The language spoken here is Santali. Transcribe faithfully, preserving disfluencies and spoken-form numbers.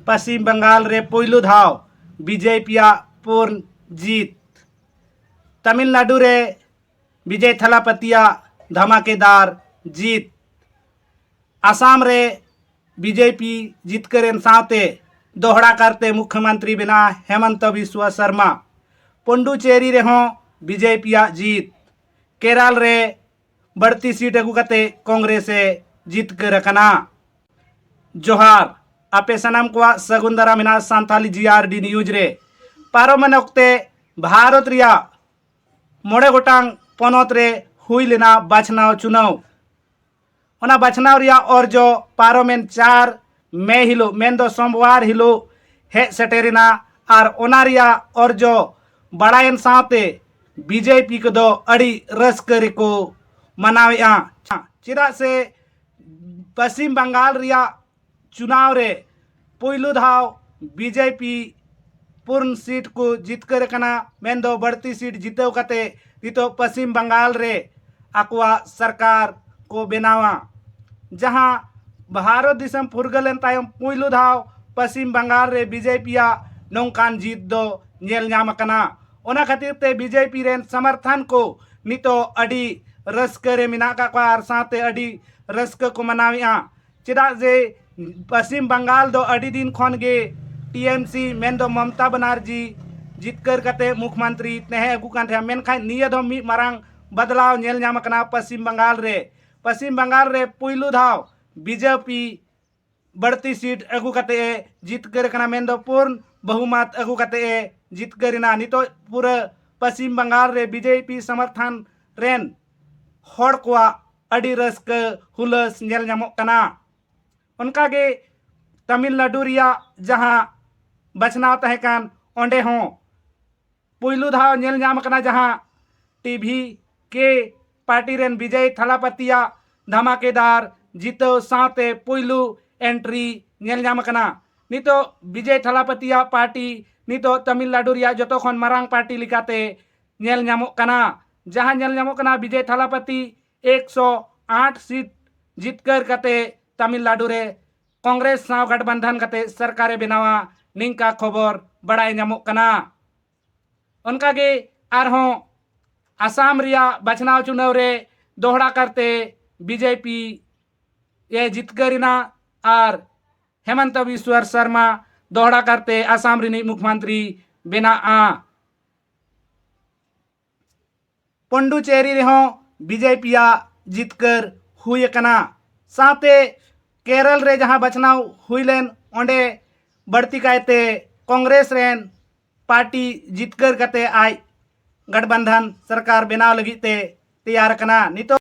ᱯᱚᱥᱪᱤᱢ ᱵᱟᱝᱜᱟᱞ ᱨᱮ ᱯᱩᱭᱞᱩ ᱫᱷᱟᱣ ᱵᱤᱡᱮᱯᱤᱭᱟᱜ ᱯᱩᱨᱱ ᱡᱤᱛ᱾ ᱛᱟᱢᱤᱞᱱᱟᱰᱩ ᱨᱮ ᱵᱤᱡᱚᱭ ᱛᱷᱟᱞᱟᱯᱟᱛᱤᱭᱟᱜ ᱫᱷᱟᱢᱟᱠᱮᱫᱟᱨ ᱡᱤᱛ᱾ ᱟᱥᱟᱢ ᱨᱮ ᱵᱤᱡᱮᱯᱤ ᱡᱤᱛᱠᱟᱹᱨᱮᱱ ᱥᱟᱶᱛᱮ ᱫᱚᱦᱲᱟ ᱠᱟᱨᱛᱮ ᱢᱩᱠᱷᱭᱚᱢᱚᱱᱛᱨᱤ ᱵᱮᱱᱟᱣ ᱦᱮᱢᱚᱱᱛᱚ ᱵᱤᱥᱣᱟ ᱥᱚᱨᱢᱟ᱾ ᱯᱚᱱᱰᱩᱪᱮᱨᱤ ᱨᱮᱦᱚᱸ ᱵᱤᱡᱮᱯᱤᱭᱟᱜ ᱡᱤᱛ᱾ ᱠᱮᱨᱟᱞ ᱨᱮ ᱵᱟᱹᱲᱛᱤ ᱥᱤᱴ ᱟᱹᱜᱩ ᱠᱟᱛᱮ ᱠᱚᱝᱜᱨᱮᱥ ᱮ ᱡᱤᱛᱠᱟᱹᱨ ᱟᱠᱟᱱᱟ᱾ ᱡᱚᱦᱟᱨ, ᱟᱯᱮ ᱥᱟᱱᱟᱢ ᱠᱚᱣᱟᱜ ᱥᱟᱹᱜᱩᱱ ᱫᱟᱨᱟᱢ ᱢᱮᱱᱟᱜᱼᱟ ᱥᱟᱱᱛᱟᱞᱤ ᱡᱤ ᱟᱨ ᱰᱤ ᱱᱤᱭᱩᱡᱽ ᱨᱮ᱾ ᱯᱟᱨᱚᱢᱮᱱ ᱚᱠᱛᱮ ᱵᱷᱟᱨᱚᱛ ᱨᱮᱭᱟᱜ ᱢᱚᱬᱮ ᱜᱚᱴᱟᱝ ᱯᱚᱱᱚᱛ ᱨᱮ ᱦᱩᱭ ᱞᱮᱱᱟ ᱵᱟᱪᱷᱱᱟᱣ ᱪᱩᱱᱟᱣ᱾ ᱚᱱᱟ ᱵᱟᱪᱷᱱᱟᱣ ᱨᱮᱭᱟᱜ ᱚᱨᱡᱚ ᱯᱟᱨᱚᱢᱮᱱ ᱪᱟᱨ ᱢᱮ ᱦᱤᱞᱳᱜ, ᱢᱮᱱᱫᱚ ᱥᱳᱢᱵᱟᱨ ᱦᱤᱞᱳᱜ ᱦᱮᱡ ᱥᱮᱴᱮᱨᱮᱱᱟ᱾ ᱟᱨ ᱚᱱᱟ ᱨᱮᱭᱟᱜ ᱚᱨᱡᱚ ᱵᱟᱲᱟᱭᱮᱱ ᱥᱟᱶᱛᱮ ᱵᱤᱡᱮᱯᱤ ᱠᱚᱫᱚ ᱟᱹᱰᱤ ᱨᱟᱹᱥᱠᱟᱹ ᱨᱮᱠᱚ ᱢᱟᱱᱟᱣᱮᱫᱼᱟ᱾ ᱪᱮᱫᱟᱜ ᱥᱮ ᱯᱚᱥᱪᱤᱢ ᱵᱟᱝᱜᱟᱞ ᱨᱮᱭᱟᱜ ᱪᱩᱱᱟᱣ ᱨᱮ ᱯᱩᱭᱞᱩ ᱫᱷᱟᱣ ᱵᱤᱡᱮᱯᱤ ᱯᱩᱨᱱ ᱥᱤᱴ ᱠᱚ ᱡᱤᱛᱠᱟᱹᱨ ᱟᱠᱟᱱᱟ, ᱢᱮᱱᱫᱚ ᱵᱟᱹᱲᱛᱤ ᱥᱤᱴ ᱡᱤᱛᱟᱹᱣ ᱠᱟᱛᱮ ᱱᱤᱛᱚᱜ ᱯᱚᱥᱪᱤᱢ ᱵᱟᱝᱜᱟᱞ ᱨᱮ ᱟᱠᱚᱣᱟᱜ ᱥᱚᱨᱠᱟᱨ ᱠᱚ ᱵᱮᱱᱟᱣᱟ᱾ ᱡᱟᱦᱟᱸ ᱵᱷᱟᱨᱚᱛ ᱫᱤᱥᱚᱢ ᱯᱷᱩᱨᱜᱟᱹᱞ ᱮᱱ ᱛᱟᱭᱚᱢ ᱯᱩᱭᱞᱩ ᱫᱷᱟᱣ ᱯᱚᱥᱪᱤᱢ ᱵᱟᱝᱜᱟᱞ ᱨᱮ ᱵᱤᱡᱮᱯᱤᱭᱟᱜ ᱱᱚᱝᱠᱟᱱ ᱡᱤᱛ ᱫᱚ ᱧᱮᱞ ᱧᱟᱢ ᱟᱠᱟᱱᱟ᱾ ᱚᱱᱟ ᱠᱷᱟᱹᱛᱤᱨ ᱛᱮ ᱵᱤᱡᱮᱯᱤ ᱨᱮᱱ ᱥᱚᱢᱚᱨᱛᱷᱚᱱ ᱠᱚ ᱱᱤᱛᱚᱜ ᱟᱹᱰᱤ ᱨᱟᱹᱥᱠᱟᱹ ᱨᱮ ᱢᱮᱱᱟᱜ ᱟᱠᱟᱫ ᱠᱚᱣᱟ ᱟᱨ ᱥᱟᱶᱛᱮ ᱟᱹᱰᱤ ᱨᱟᱹᱥᱠᱟᱹ ᱠᱚ ᱢᱟᱱᱟᱣᱮᱫᱼᱟ᱾ ᱪᱮᱫᱟᱜ ᱡᱮ ᱯᱚᱥᱪᱤᱢ ᱵᱟᱝᱜᱟᱞ ᱫᱚ ᱟᱹᱰᱤ ᱫᱤᱱ ᱠᱷᱚᱱ ᱜᱮ ᱴᱤ ᱮᱢ ᱥᱤ ᱢᱮᱱᱫᱚ ᱢᱚᱢᱛᱟ ᱵᱟᱱᱟᱨᱡᱤ ᱡᱤᱛᱠᱟᱹᱨ ᱠᱟᱛᱮ ᱢᱩᱠᱷᱢᱚᱱᱛᱨᱤ ᱛᱟᱦᱮᱸ ᱟᱹᱜᱩ ᱠᱟᱱ ᱛᱟᱦᱮᱸᱫ, ᱢᱮᱱᱠᱷᱟᱱ ᱱᱤᱭᱟᱹ ᱫᱚ ᱢᱤᱫ ᱢᱟᱨᱟᱝ ᱵᱟᱫᱞᱟᱣ ᱧᱮᱞ ᱧᱟᱢ ᱟᱠᱟᱱᱟ ᱯᱚᱥᱪᱤᱢ ᱵᱟᱝᱜᱟᱞ ᱨᱮ᱾ ᱯᱚᱥᱪᱤᱢ ᱵᱟᱝᱜᱟᱞ ᱨᱮ ᱯᱩᱭᱞᱩ ᱫᱷᱟᱣ ᱵᱤᱡᱮᱯᱤ ᱵᱟᱹᱲᱛᱤ ᱥᱤᱴ ᱟᱹᱜᱩ ᱠᱟᱛᱮ ᱮ ᱡᱤᱛᱠᱟᱹᱨ ᱠᱟᱱᱟ, ᱢᱮᱱᱫᱚ ᱯᱩᱨᱱ ᱵᱚᱦᱩᱢᱟᱛ ᱟᱹᱜᱩ ᱠᱟᱛᱮ ᱮ ᱡᱤᱛᱠᱟᱹᱨ ᱮᱱᱟ᱾ ᱱᱤᱛᱚᱜ ᱯᱩᱨᱟᱹ ᱯᱚᱥᱪᱤᱢ ᱵᱟᱝᱜᱟᱞ ᱨᱮ ᱵᱤᱡᱮᱯᱤ ᱥᱚᱢᱚᱨᱛᱷᱚᱱ ᱨᱮᱱ ᱦᱚᱲ ᱠᱚᱣᱟᱜ ᱟᱹᱰᱤ ᱨᱟᱹᱥᱠᱟᱹ ᱦᱩᱞᱟᱹᱥ ᱧᱮᱞ ᱧᱟᱢᱚᱜ ᱠᱟᱱᱟ᱾ ᱚᱱᱠᱟᱜᱮ ᱛᱟᱢᱤᱞᱱᱟᱰᱩ ᱨᱮᱭᱟᱜ ᱡᱟᱦᱟᱸ ᱵᱟᱪᱷᱱᱟᱣ ᱛᱟᱦᱮᱸ ᱠᱟᱱ, ᱚᱸᱰᱮ ᱦᱚᱸ ᱯᱩᱭᱞᱩ ᱫᱷᱟᱣ ᱧᱮᱞ ᱧᱟᱢ ᱟᱠᱟᱱᱟ ᱡᱟᱦᱟᱸ ᱴᱤ ᱵᱷᱤ ᱠᱮ ᱯᱟᱨᱴᱤ ᱨᱮᱱ ᱵᱤᱡᱚᱭ ᱛᱷᱟᱞᱟᱯᱟᱛᱤᱭᱟᱜ ᱫᱷᱟᱢᱟᱠᱮᱫᱟᱨ ᱡᱤᱛᱟᱹᱣ ᱥᱟᱶᱛᱮ ᱯᱩᱭᱞᱩ ᱮᱱᱴᱨᱤ ᱧᱮᱞ ᱧᱟᱢ ᱟᱠᱟᱱᱟ᱾ ᱱᱤᱛᱚᱜ ᱵᱤᱡᱚᱭ ᱛᱷᱟᱞᱟᱯᱟᱛᱤᱭᱟᱜ ᱯᱟᱨᱴᱤ ᱱᱤᱛᱚᱜ ᱛᱟᱢᱤᱞᱱᱟᱰᱩ ᱨᱮᱭᱟᱜ ᱡᱚᱛᱚ ᱠᱷᱚᱱ ᱢᱟᱨᱟᱝ ᱯᱟᱨᱴᱤ ᱞᱮᱠᱟᱛᱮ ᱧᱮᱞ ᱧᱟᱢᱚᱜ ᱠᱟᱱᱟ᱾ ᱡᱟᱦᱟᱸ ᱧᱮᱞ ᱧᱟᱢᱚᱜ ᱠᱟᱱᱟ, ᱵᱤᱡᱚᱭ ᱛᱷᱟᱞᱟᱯᱟᱛᱤ ᱮᱠᱥᱚ ᱟᱴ ᱥᱤᱴ ᱡᱤᱛᱠᱟᱹᱨ ᱠᱟᱛᱮ ᱛᱟᱢᱤᱞᱱᱟᱰᱩ ᱨᱮ ᱠᱚᱝᱜᱨᱮᱥ ᱥᱟᱶ ᱜᱟᱴᱵᱟᱱᱫᱷᱟᱱ ᱠᱟᱛᱮ ᱥᱚᱨᱠᱟᱨᱮ ᱵᱮᱱᱟᱣᱟ, ᱱᱤᱝᱠᱟ ᱠᱷᱚᱵᱚᱨ ᱵᱟᱲᱟᱭ ᱧᱟᱢᱚᱜ ᱠᱟᱱᱟ᱾ ᱚᱱᱠᱟᱜᱮ ᱟᱨᱦᱚᱸ ᱟᱥᱟᱢ ᱨᱮᱭᱟᱜ ᱵᱟᱪᱷᱱᱟᱣ ᱪᱩᱱᱟᱹᱣ ᱨᱮ ᱫᱚᱦᱲᱟ ᱠᱟᱨᱛᱮ ᱵᱤᱡᱮᱯᱤ ᱮ ᱡᱤᱛᱠᱟᱹᱨ ᱮᱱᱟ ᱟᱨ ᱦᱮᱢᱚᱱᱛᱚ ᱵᱤᱥᱣᱟᱨ ᱥᱚᱨᱢᱟ ᱫᱚᱦᱲᱟ ᱠᱟᱨᱛᱮ ᱟᱥᱟᱢ ᱨᱤᱱᱤᱡ ᱢᱩᱠᱷᱢᱚᱱᱛᱨᱤ ᱵᱮᱱᱟᱜᱼᱟ᱾ ᱯᱚᱱᱰᱩᱪᱮᱨᱤ ᱨᱮᱦᱚᱸ ᱵᱤᱡᱮᱯᱤᱭᱟᱜ ᱡᱤᱛᱠᱟᱹᱨ ᱦᱩᱭ ᱟᱠᱟᱱᱟ᱾ ᱥᱟᱶᱛᱮ ᱠᱮᱨᱚᱞ ᱨᱮ ᱡᱟᱦᱟᱸ ᱵᱟᱪᱷᱱᱟᱣ ᱦᱩᱭ ᱞᱮᱱ, ᱚᱸᱰᱮ ᱵᱟᱹᱲᱛᱤ ᱠᱟᱭᱛᱮ ᱠᱚᱝᱜᱨᱮᱥ ᱨᱮᱱ ᱯᱟᱨᱴᱤ ᱡᱤᱛᱠᱟᱹᱨ ᱠᱟᱛᱮ ᱟᱡ ᱜᱟᱴᱵᱟᱱᱫᱷᱟᱱ ᱥᱚᱨᱠᱟᱨ ᱵᱮᱱᱟᱣ ᱞᱟᱹᱜᱤᱫ ᱛᱮ ᱛᱮᱭᱟᱨ ᱟᱠᱟᱱᱟ᱾ ᱱᱤᱛᱚᱜ